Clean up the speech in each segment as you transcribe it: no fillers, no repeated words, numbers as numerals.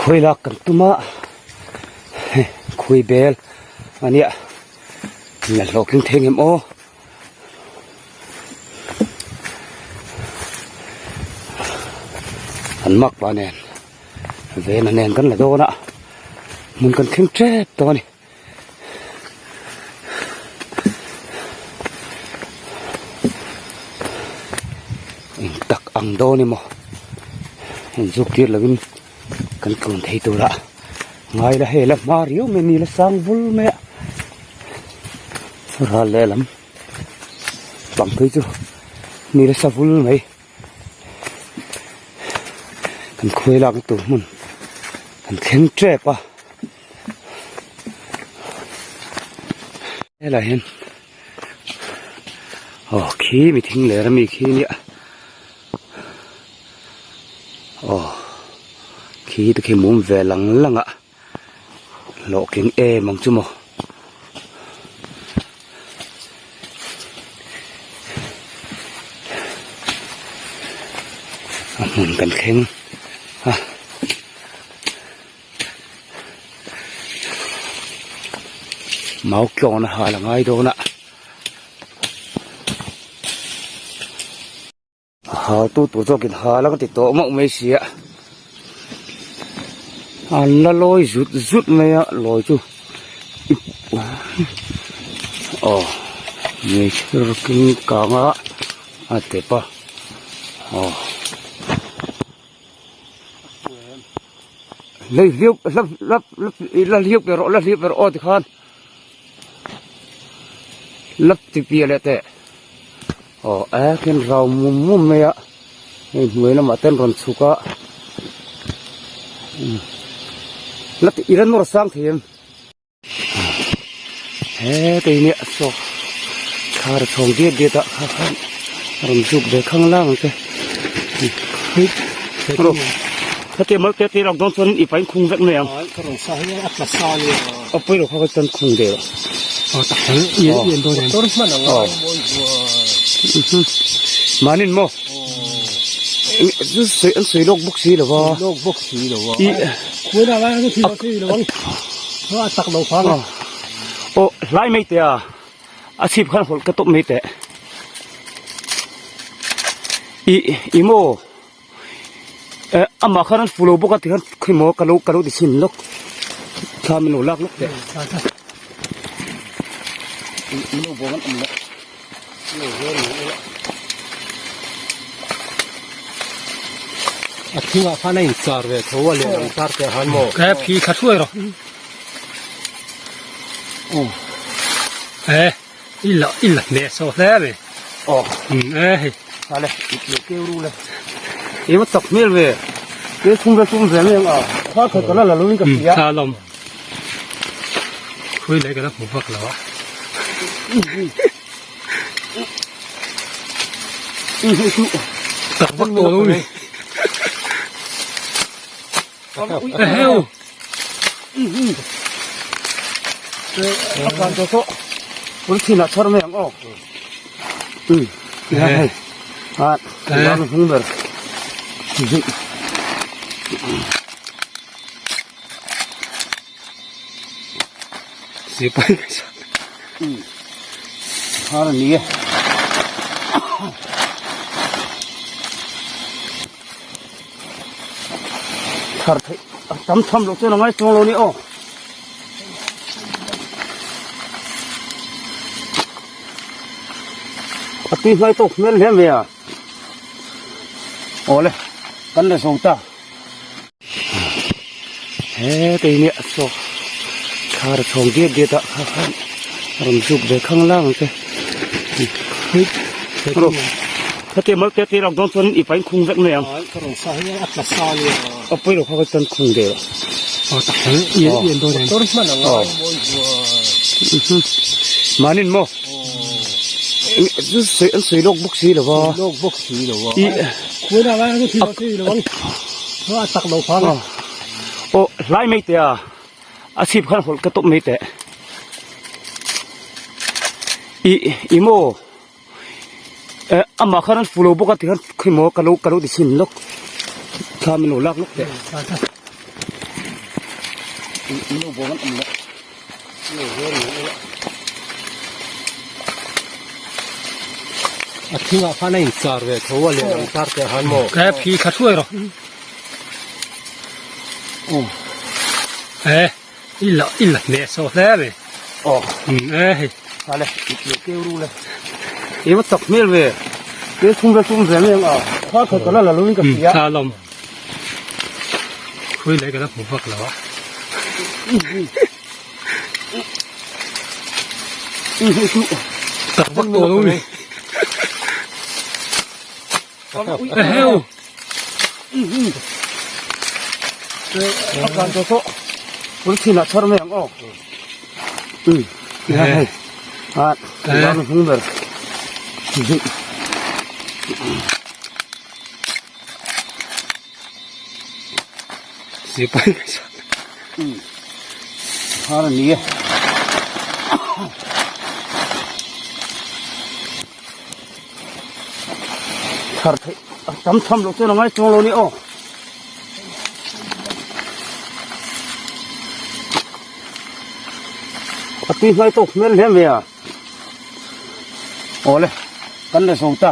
Khuai lak kan tum a hei khuai bel a nia la hlawhtling thei ngem aw. An mak pa nen vena nen kan la dawn a hmun kan thleng tep tawh a ni. Eng tak ang dawn emaw inzuk tir lovin kan tlawn thei tura ngai la hei la hma riau mai ni la sang vul mai a ral lehlam bang phei chu ni la sa vul mai. Kan khuai lakna tur hmun kan thleng tep a helaiah hian aw khi mi thing ler ami khi nia aw khi te khi mum ve lang lang a hlawhtling em ang chu maw. A hmun kan thleng a mau tlawn a hal a ngai dawn a. A hal tu tur zawkin hal ang ti tawh mauh mai sia an la lawi zut zut mai a lawi chu aw hmeichhe rawkin kang a a tep a aw lei hliau la la la hliau pe rawh la hliau pe rawh aw tikhan la ti piah leh teh. Aw e khian rau mum mum mai a hei hnuai lamah te an rawn chhuk a la tih ila nawr sang thei em hetei nia saw thar chhawng diat diat ah kha khan a rawn zuk ve khang lang ang che heti mal te te lak dawn chuan i pain khung vek mai ang a pawi lo kha kha chuan khung deuh Manin maw an sawi lawk bawk si lo va aw hlai mai teh a a chhip khan hawlh ka tawp mai teh ih ih maw eh amah khan an fu lo bawk a tikhan khawimaw ka lo ka lo ti chhin lawk thla min lo lak lawk teh min lo bawng an awm loh lo vel mai ila. A thingah khan a inchar ve tho a lehlam char teh han maw. He phi kha thuai rawh. Aw. He i la i la hneh sawh hle mai. Aw. E hei. Ale lo keu ru le. E va chak hmel ve. Ke chhung vel chhung zel mai ang a. Kha kha ka la la lovin ka hria. Tha lawm. Khui leh ka la hmu vak lo a. Tak vak tawh lo ni. Eheu. A kan tawh tawh. Pul thin ah chhar mai ang aw. Hei. A lam hung ber. Sipai Thar a ni e. Thar theih a tam tham loh chuan a ngai chuang lo a ni aw. A tui hnai tawk hmel hle mai a. Awle kan la zo ta. He kei nia saw thar chhawng diat diat ah kha khan a rawn zuk ve khang lang ang che heti mal te te lak dawn chuan i pain khung vek mai ang a pawi lo kha kha chuan khung deuh manin maw an sawi lawk bawk si lo va Aw hlai mai teh a a chhip khan hawlh ka tawp mai teh ih ih maw eh amah khan an fu lo bawk a tikhan khawimaw ka lo ka lo ti chhin lawk thla min lo lak lawk teh. Min lo bawm an awm loh. A thingah khan a inchar ve tho a lehlam char teh han maw? Ka phi kha thuai rawh. E i la i la hneh sawh hle mai. Aw. E hei. Hale i keu ru le. I va chak hmel ve. Ke thum ve thum ve mai ang a. Khar khat ka la la lo in ka hria. Thla lawm. Khui leh ka la hmu vak lo a. Tak vak tawh lo ni. Eheu. A kan tawh tawh. Pul thin ah chhar mai ang aw. Hei. A ban hung ber. Sipai ka sa. Har ni e. Thar thei tam tham lo chuan a ngai chuang lo ni aw. A tui hnai tawk hmel hle mai a. Awle kan la zo ta.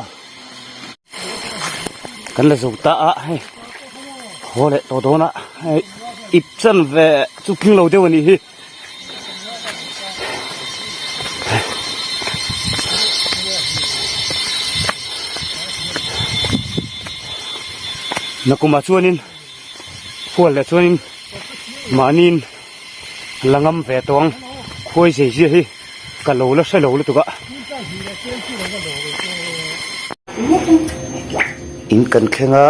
Kan la zo ta a hei haw leh tawh dawn a hei ip chan ve chu tling lo deuh a nih hi. Nakumah chuanin hual leh chuanin mahniin la ngam ve tawh ang khuai zei zia hi ka lo la hre lo lutuk a. In kan thleng a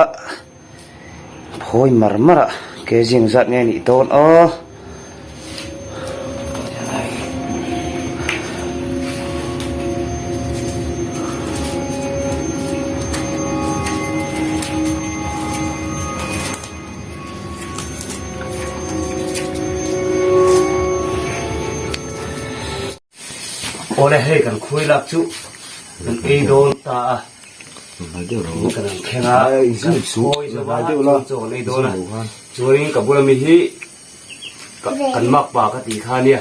phawi mar mar a ke zing zat nge nih dawn aw. Awle hei kan khuai lak chu kan ei dawn ta a kan han thleng a kan khawi zo a chuan chaw kan ei dawn a chuanin ka bula mi hi kan mak pa ka tih kha ania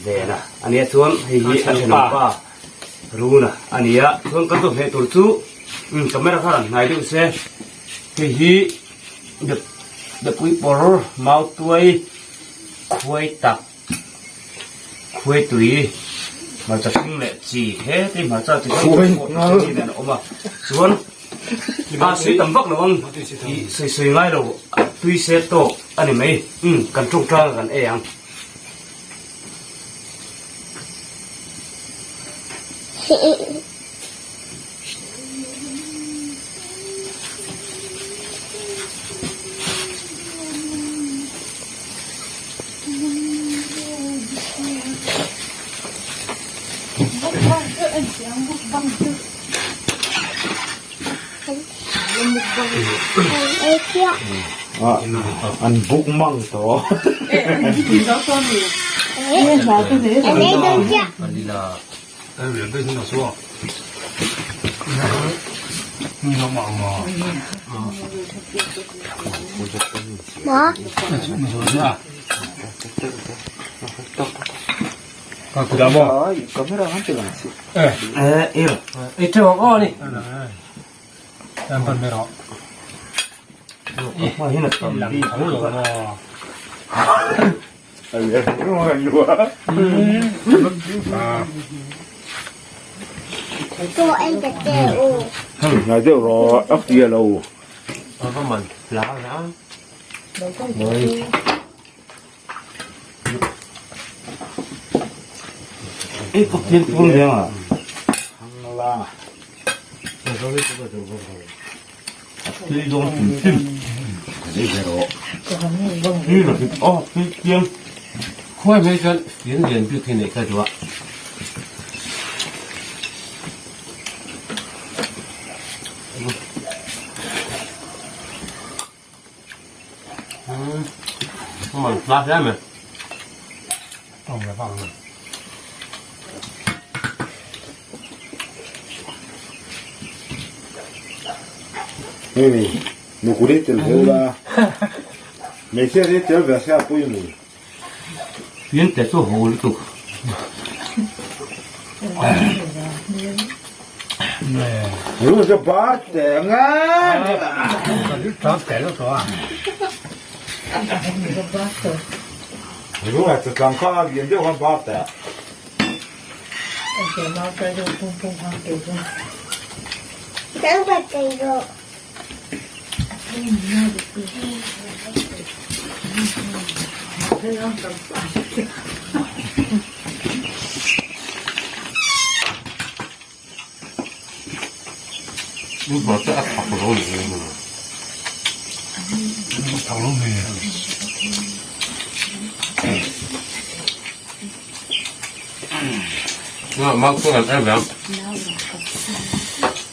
ven a ania chuan hei hi a thenawm pa run a ania chuan kan chawhmeh tur chu camera kha rawn hnai deuh se hei hi Bepui pawr mautuai khuai tak khuai tui hmarcha hring leh chi he tei hmarcha chi hrang hrang pawh chi nen a awm a chuan a sui tam vak lo ang ih sawi sawi ngai lo tui se tawk a ni mai umm kan tawngtang a kan ei ang. An buk mang tawh. Ngai deuh rawh a hria lo. Khuai mai chuan fian lian bik hi neih ka duh a. Man hla hle mai. Hei nukuri tel ho la. Hmeichhia hi tel ve se a pawimawh. Fiante chu ho lutuk. Lu chu bar teh ang a. Lu ah chu tlang kha a lian deuh khan bar teh.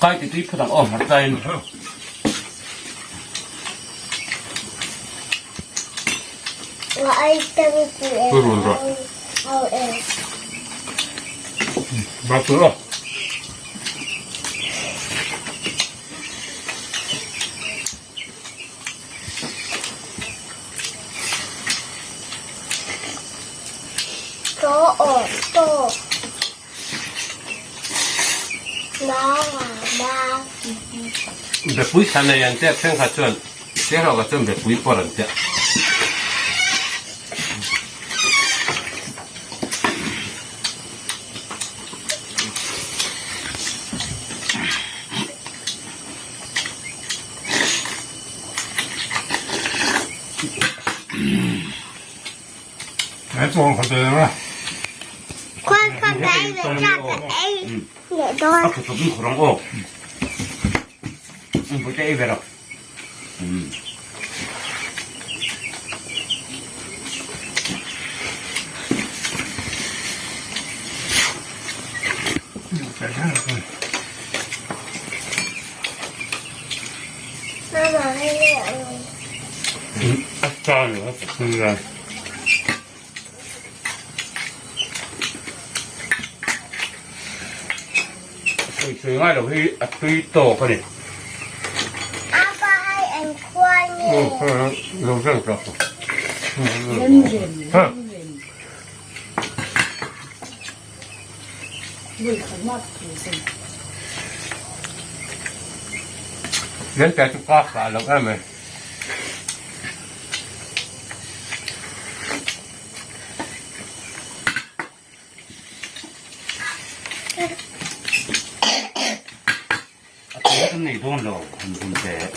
Kai ti tui phut ang aw hmar tain. Bepui thla nei an tia thenkhat chuan Sehrawka chuan bepui pawr an tia. A kut in khawr ang aw. Bawihte ei ve rawh. Sawi ngai lo hi a tui tawk a ni. Lente chu ka fah lo em mai. A tui kan nei dawn lo han hun teh.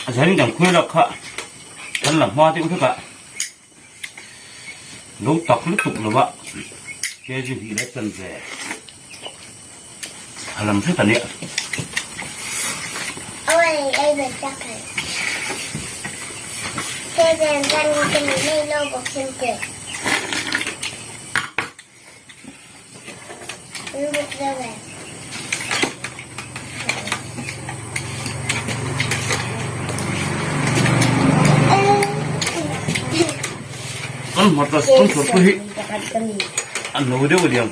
A zanin kan khuai lak kha kan la hma deuh hlek a. Lo tak lutuk lo a kg hnih leh chanve a lam hret a nia. Kan hmawt a kan thawr pawh hi a no deuh a liam.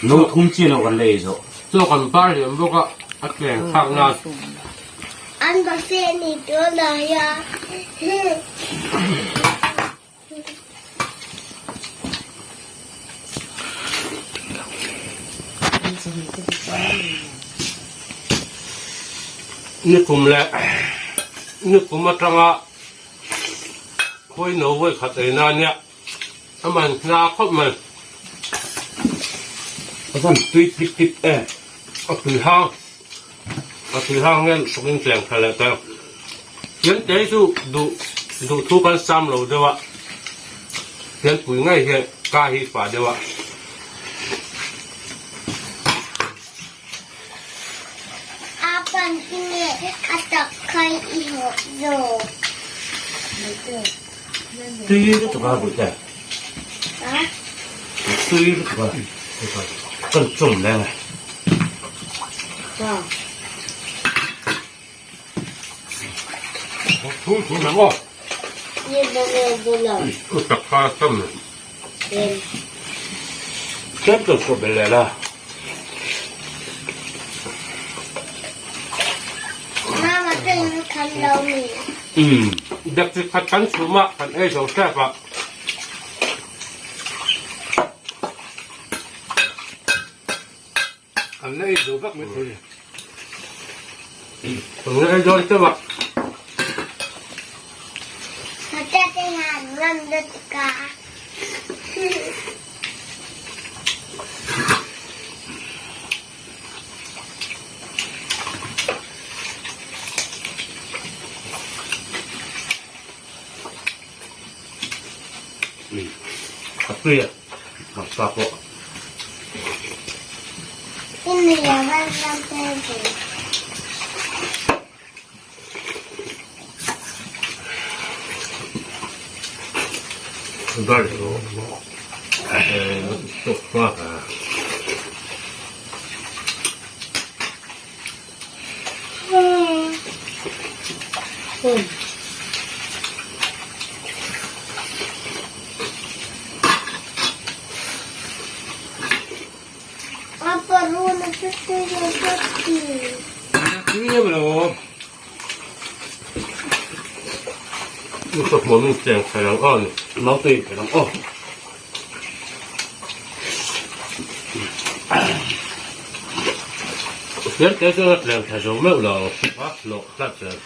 No thum chi lo kan lei zawh. Chaw kan bar liam bawk a, a tleng thlak nan. An base ni tuna hian. Nikum leh nikum atanga khawi no vawi khat ei na nia a man hna khawp mai. A zan tui pip pip e. A tui hang a tui hang hian sawkin tleng tha leh ta. Fiante hi chu duh duh thu kan sam lo deuh a, fianpui ngei hian ka hi fah deuh a. A pan hi nge a tak khai i hawh zawk? Tui lutuk a bawihte. tui lutuk a kan chawm leng a. Tlem kan suah belh leh la. Umm dekchi khat kan chhum a kan ei zo tep a. Kan la ei zo vak mai thei. Kan la ei dawn teuh a. A tui a, hmarcha pawh. Naute thei ang aw. Fian te chuan a tlem tha zo meuh lo a hlawh tlat zel.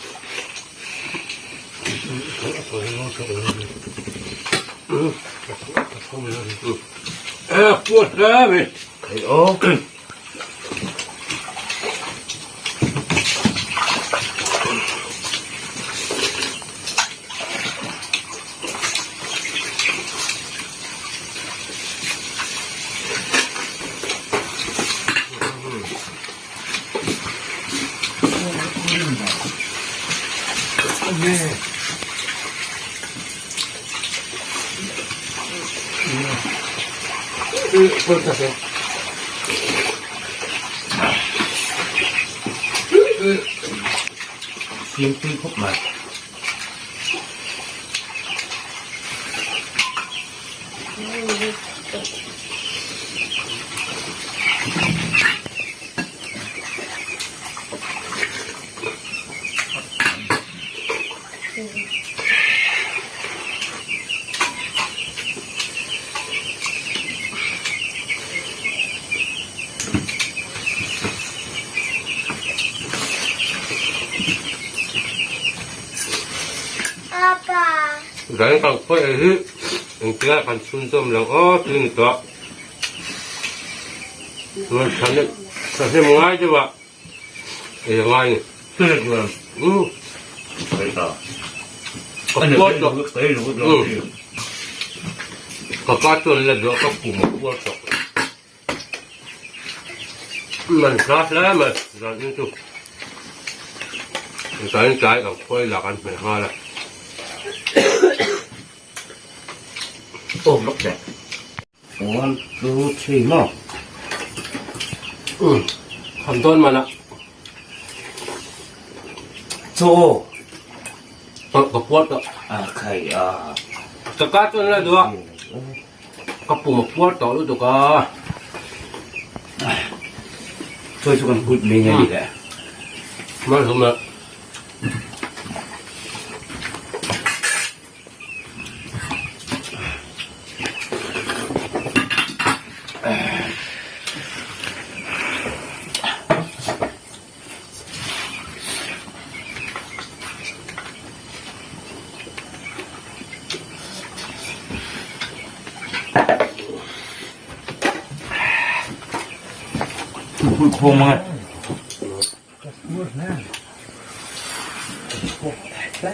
E puat hle mai. Thei aw. Siam tui khawp mai. Dang kan khawih hi engtikah kan chhunzawm lo aw tui ni tawh. Chuan thahnem ngai deuh a ei a ngai ni. Umm. Ka puar tawh. Ka pa chuan la duah ka kum a puar tawh. Man hla hle mai zan in chu. Zan in tlai ang khuai lah kan hmeh nghal a. Awm lawk teh. One, two, three, maw? Umm, kham dawn man a. Chaw. Ka puar tawh. A khai a. Ka ka chuan la duh a. Ka pum a puar tawh lutuk a. Chawi chu kan hut mai nge ni le. Malsawm le. Khawm ang e.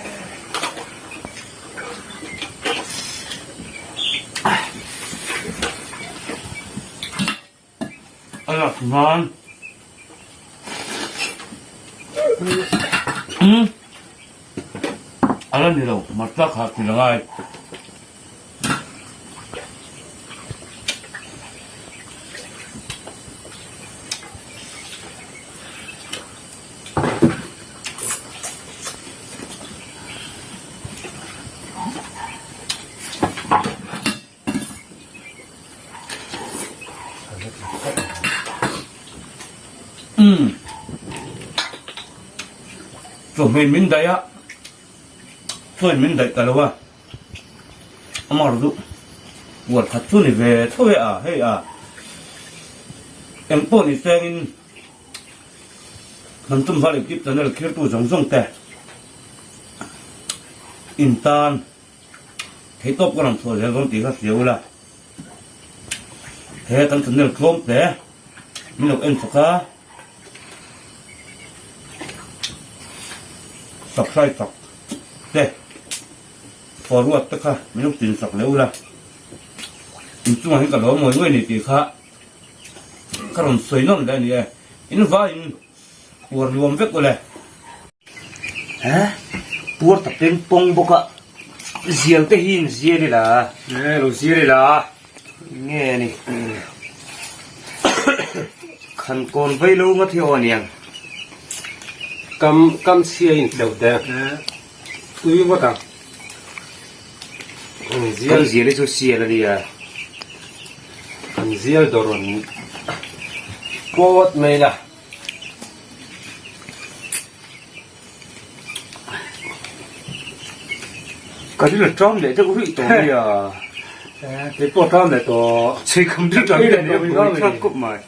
A lak nan. Umm. A la ni lo, hmarcha kha ti la ngai. Umm. Chawhmeh min daih a, chawi min daih ta lo a, amar duh uar khat chu ni ve tho e a, hei a, engpawh ni sengin Hnamtum Val Youtube channel khirtu zawng zawng te in tan theihtawp ka rawn chhuah zel dawn tih kha hria ula, he kan channel tlawm te min lo en chawk a, subscribe chak te forward te kha min lo tin chak leh ula, inchungah hian ka lo ngawi ngawi a ni tih kha ka rawn sawi nawn leh a ni e, in vaiin puar nuam vek ule. He puar ta peng pawng bawk a, zial te hi in zial ila. He lo zial ila. Nge ni. Khan kawn vei lo ngawt hi aw aniang. Kam kam chhia in tleuh te. Tui ngawt ang. Kam zial hi chu sial a nia. Kan zial dawrawn pawt mai la. Ka rin a ṭam leh deuh rih tawh mai a. Kei pawh a ṭam leh tawh. Chei kham chu ṭam leh tawh mai a kawp mai.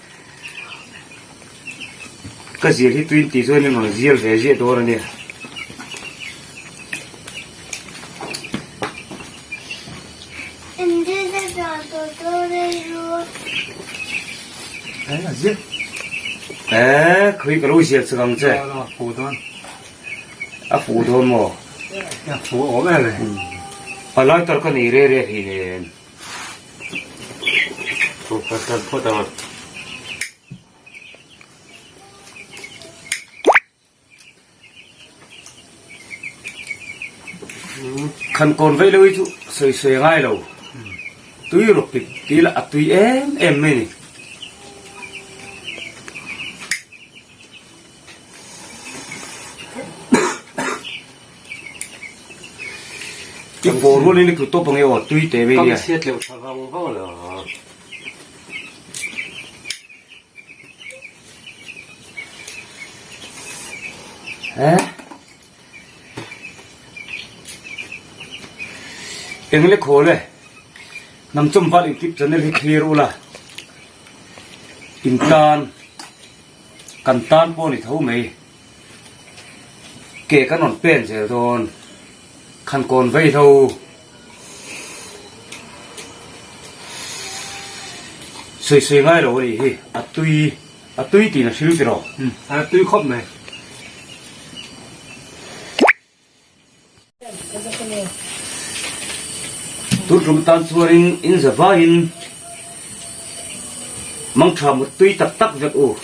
Ka zial hi tuin tih chuan in rawn zial ve ziah dawn a nia. Eee khawi ka lo zial chak ang che. A fu dawn. A fu dawn maw? A fu awm em le. A lighter ka nei re re hi nen. Thu ka tan phawt ang a. Khan kawn vei lo hi chu sawi sawi a ngai lo. Tui rawk pik tih lah a tui em em mai a ni. I bawr rualin i tlu tawp ang e aw tui teh mai nia. Kam chhiat leuh tha vang vang lo. Eng le khawl e, Hnamchawm Val Youtube channel hi thlir ula, in tan, kan tan pawh a ni tho mai, ke kan rawn pen zel dawn, khan kawn vei hlo. Sawi sawi ngai lo a nih hi, a tui a tui tiin a hrilh tiraw? A tui khawp mai. Tun tum tan chuanin in za vaiin mangtha mut tui tak tak vek u.